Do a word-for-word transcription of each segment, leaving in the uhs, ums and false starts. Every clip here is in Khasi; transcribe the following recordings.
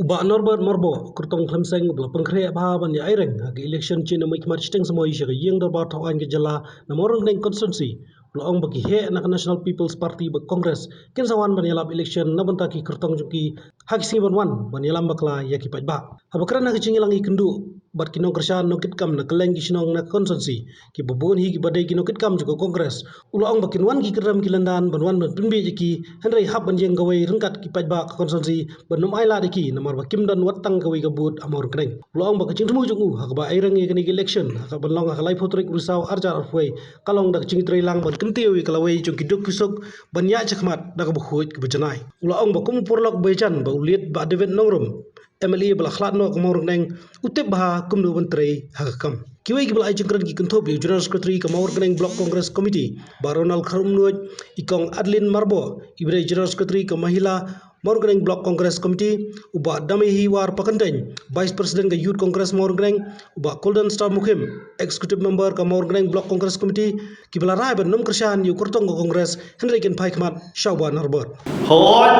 Bah Norbert Myrboh, kyrtong Khlem Seng, ba la pynkhreh bha ban ïa aireng ha ka election chieng na Mei Khmat shiteng samoi sha ka ïing dorbar thaw aiñ ka jylla na Mawryngkneng constituency, u la ong ba ki heh na ka National People's Party bad Congress kin sa wan ban ïalap election na bynta ki kyrtong jong ki ha ki sngi ban wan ban ïalam bakla ïa ki paidbah. Haba kren ha ka jingïalang ïakynduh bad ki nongkyrshan nongkitkam na kylleng ki shnong na ka constituency, kiba bun hi kiba dei ki nongkitkam jong ka Congress, u la ong ba kin wan ki kyrdan ki lyndan ban wan ban pynbiej ïa ki, hynrei hap ban ïeng kawei ryngkat ki paidbah ka constituency ban ym ailad ïa ki namar ba kim don wat tang kawei ka booth ha Mawryngkneng. U la ong ba ka jingthmu jong u ha kaba aireng ïa kane ka election ha kaba long ha ka laiphew tarik u Risaw arhajar arphew wei ka long da ka jingtreilang ban kyntiew ïa ka lawei jong ki duk ki suk ban ïaid shakhmat da kaba khuid kaba janai. U la ong ba kum u paralok bajan ba u leit Bah David Nongrum, M L A ba la khlad noh ka Mawryngkneng, u tip bha kumno ban trei ha ka kam. Kiwei kiba la ai jingkren ki kynthup ïa u General Secretary ka Mawryngkneng Block Congress Committee, Bah Ronald Kharumnuid, i Kong Adeline Myrboh, iba dei General Secretary ka Mahila Mawryngkneng Block Congress Committee, u Bah Damehiwar Pakyntein, Vice President ka Youth Congress Mawryngkneng, u Bah Golden Star Mukhim, Executive Member ka Mawryngkneng Block Congress Committee, kiba la rai ban ym kyrshan ïa u kyrtong ka Congress, hynrei kin phai khmat sha u Bah Norbert. Hooid,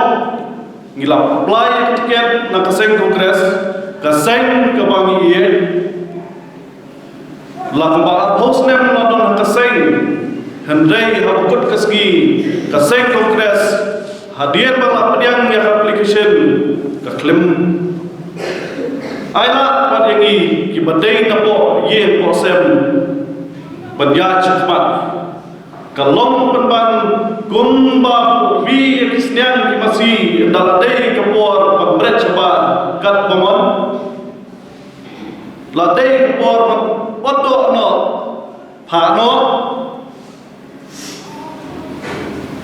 ngi la apply ïa ka ticket na ka seng Congress, ka seng kaba ngi ïeit. La kumba arphew snem la don ha ka seng, hynrei ha kut ka sngi ka seng Congress, hadien ba la pdiang ïa ka application, ka khlem ailad pat ïa ngi kiba dei na poh ïing poh sem ban ïaid shakhmat. Ka long pynban kumba u ri ïa ki sniang ki masi, ynda la dei ka por ban bret shabar katba mon. La dei ka por ban ot doh noh, phah noh.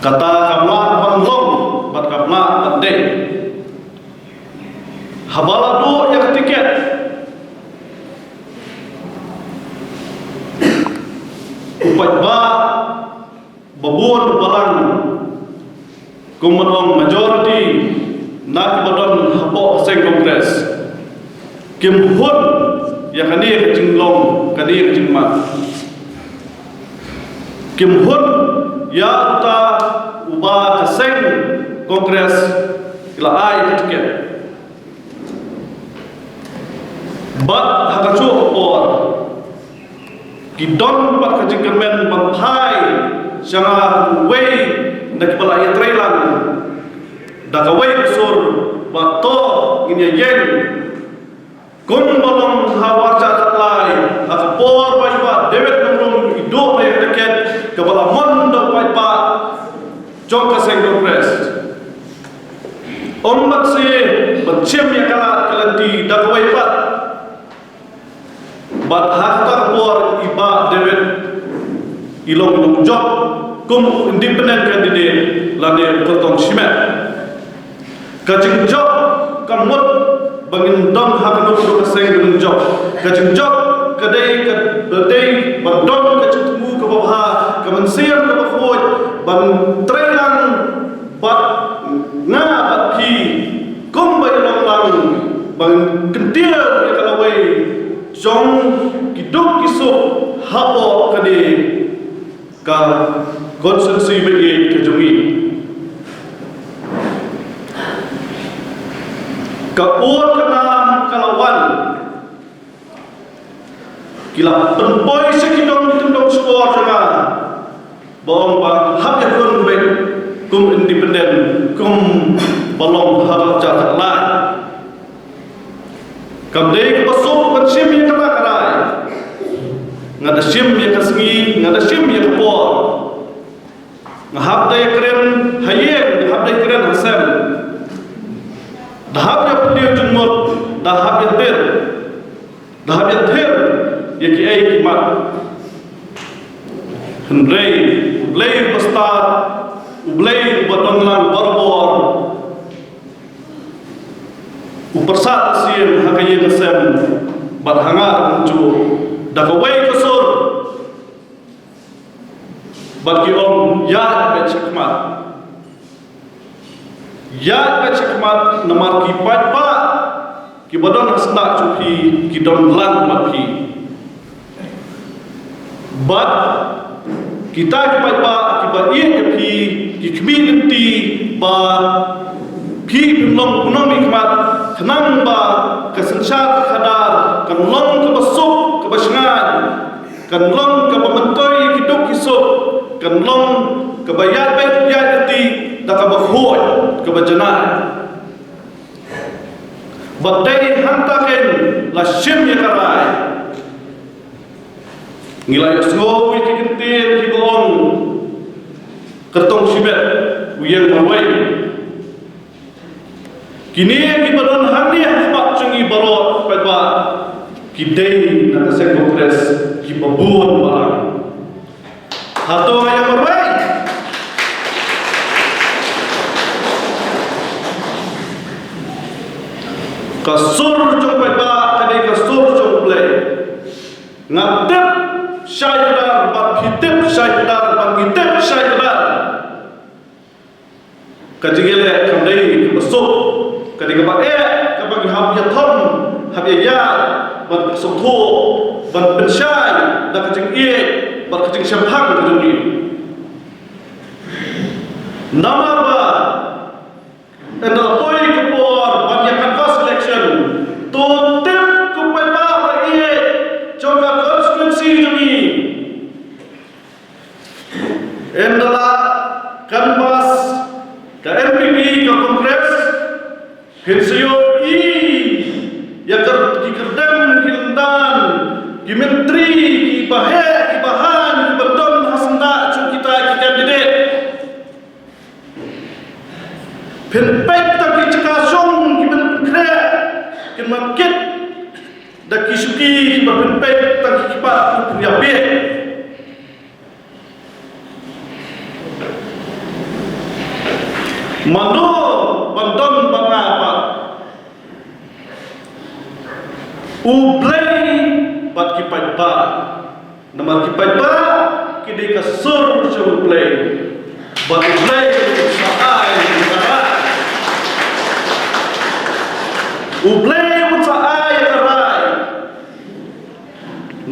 Kata kam lah ban long bad kam lah ban dei. Haba la duh ïa ka tiket, u paidbah ba bun u balang, kum ban ong majority na kiba don hapoh seng Congress, kim hun ïa kane ka jinglong, kane ka jingmad. Kim hun ïa uta uba ka seng Congress ki la ai ka tiket. Bad ha kajuh ka por ki don bad ka jingkyrmen ban phai sha nga uwei na kiba la ïatreilang da kawei ka sur ba to ngin ïa ïeng. Kumba long ha u arhajar khatlai, ha ka por ba i Bah David Nongrum i duh na ïa ka tiket kaba la mon da u paidbah jong ka seng Congress. Ym ban sa ban shim ïa ka lad ka lynti da kawei pat. Bad ha kata ka por i Bah David i long nongjop kum u independent candidate lane u kyrtong shimet. Ka jingjop ka mut ba ngin don ha kano kano ka seng ka jingjop. Ka jingjop ka dei ka dei ban don ka jingthmu kaba bha, ka mynsiem kaba khuid, ban trei lang bad nga bad phi, kumba ïa long lang, ban kyntiew ïa ka lawei jong ki duk ki suk hapoh kane ka constituency ba ïeit ka jong ngi. Ka ut ka nam ka la wan. Ki la pynpoi sha ki nongkyndong shkor jong nga ba ong ba hap ïakhun beit kum independent, kum ba long ha ka arhajar khatlai. Kam dei kaba suk ban shim ïa kata ka rai. Nga da shim ïa ka sngi, nga da shim ïa ka por. Nga hap da ïakren ha ïing, nga hap da ïakren ha sem. Da hap ïa pynlong jingmut, da hap ïa ter. Da hap ïa ter ïa kiei ki mat. Hynrei U Blei uba stad, U Blei uba don lang barabor, u pyrsad sien ha ka ïing ka sem bad ha nga kumjuh da kawei ka sur. Bad ki ong ïaid beit shakhmat. Ïaid beit shakhmat namar ki paidbah kiba don ha sla jong phi ki don lang bad phi. Bad kita ki paidbah kiba ïeit ïa phi ki khmih lynti ba phi phin long u nongmihkhmat, Khnang ba ka synshar khadar kan long kaba suk, kaba shngaiñ, kan long kaba myntoi ki duk ki suk, kan long kaba ïaid beit ïaid lynti da kaba khuid, kaba janai. Bad dei hangta kein la shim ïa ka rai. Ngi la ïohsngew ïa ki kyntien kiba ong, kyrtong shimet u ïeng marwei. Kine kiba don hangne ha khmat jong ngi baroh paidbah, ki dei na ka seng Congress kiba bun balang. Hato nga ïeng marwei? Ka sur jong paidbah ka dei ka sur jong U Blei. Nga tip shai kdar, bad phi tip shai kdar, bad ngi tip shai kdar. Ka jingïaleh kam dei kaba suk, ka dei kaba eh, kaba ngi hap ïathom, hap ïaïar, ban sngewthuh, ban pynshai da ka jingïeit bad ka jingshemphang ka jong ngi. Namar ba ynda la poi ka por ban ïa canvass election, to tip ko paidbah ba ïeit jong ka constituency jong ngi. Ynda la canvass ka N P P, ka Congress, phin sa ïohi ïa ka, ki kyrdem, ki lyndan, ki myntri, ki baheh, ki bahan, kiba don ha syndah jong kita ki candidate. Phin peit tang ki jaka shong kiba pynkhreh, kin wan kit da ki shuki, kiba phin peit tang ki kpat, phin ïa peit. Mano ban don bad nga pat? U Blei bad ki paidbah. Namar ki paidbah ki dei ka sur jong U Blei. Bad U Blei un sa ai ïa ka rai. U Blei un sa ai ïa ka rai.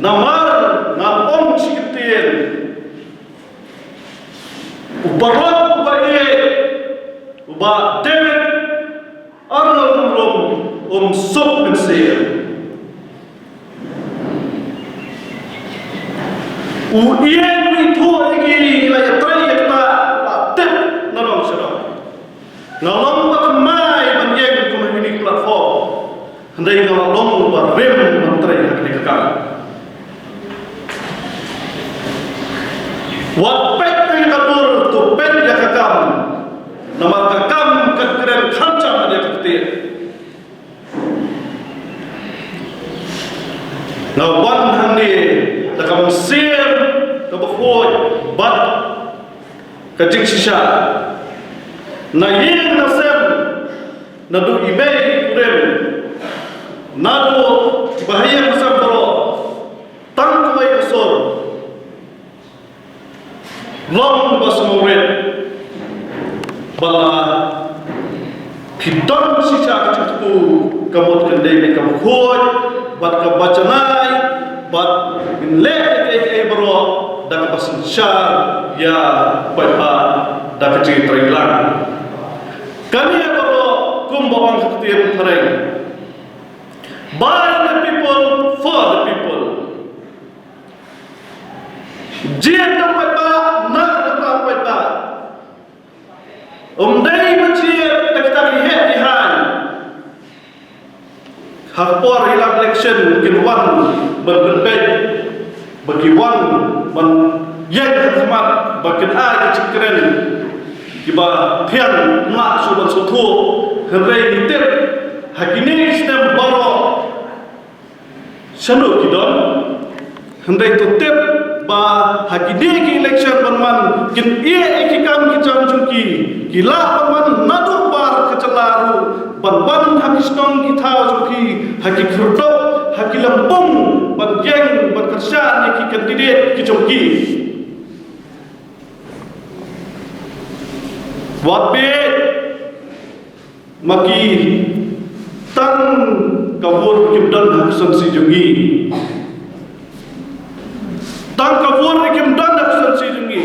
Namar ngan ong shi kyntien. U paralok uba ïeit, u Bah David Arnold Nongrum, um suk mynsiem. U ïeng u ithuh ïa ngi, la ïatrei ïa kata, la tip na nong sha nong. Nga long ba thymmai ban ïeng kum ha kine ki platform. Hynrei nga la long ba rim ban trei ha kane ka kam. Wat peit ïa ka dur, to peit ïa ka kam. Namar ka kam ka kren khamtam ïa ka ktien. Nga wan hangne da ka mynsiem kaba khuid bad ka jingshisha. Na ïing na sem, naduh i mei i kurim, naduh kiba ha ïing ha sem baroh, tang kawei ka sur. Long ba sngewrit ba la phi don shisha ka jingthmu, ka mut kan dei kaba khuid bad kaba janai, bad ngin leh ïa kaei kaei baroh da kaba synshar ïa u paidbah da ka jingtreilang. Kane baroh kumba ong ka ktien phareng, by the people, for the people. Jied da u paidbah, na ka bynta u paidbah. Um dei ba jied da kita ki heh ki haiñ. Ha ka por ïalap election kin wan ban pynbeit, ba ki wan ban ïeng ha khmat, ba kin ai ki jingkren kiba thiang, ym lah shuh ban sngewthuh. Hynrei ngi tip ha kine ki snem baroh shano ki don. Hynrei to tip ba ha kine ki election ban wan, kin ïeh ïa ki kam ki jam jong ki, ki lah ban wan naduh bar ka jylla ruh, ban wan ha ki shnong ki thaw jong ki, ha ki khyrdop, ha ki lympung, ban ïeng ban kyrshan ïa ki candidate ki jong ki. Wat beit ma ki, tang ka vote kim don ha ka constituency jong ngi. Tang ka vote kim don ha ka constituency jong ngi.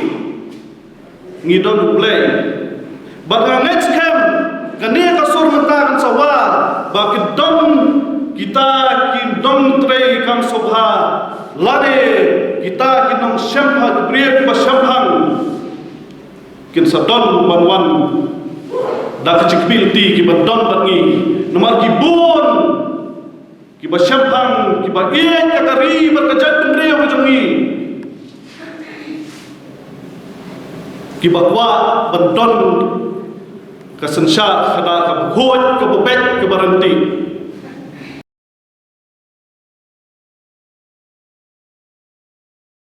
Ngi don U Blei. Bad nga ngeit skhem, kane ka sur mynta kan sa war. ba ki don kita ki nongtrei kam sngewbha lane kita ki nongshemphang, ki briew kiba shemphang, kin sa don ban wan da ka jingkyrpad kiba don bad ngi. Namar ki bun kiba shemphang, kiba ïeit ïa ka ri bad ka jaitbynriew ka jong ngi, kiba kwah ban don ka synshar khadar kaba khuid, kaba beit, kaba ryntih.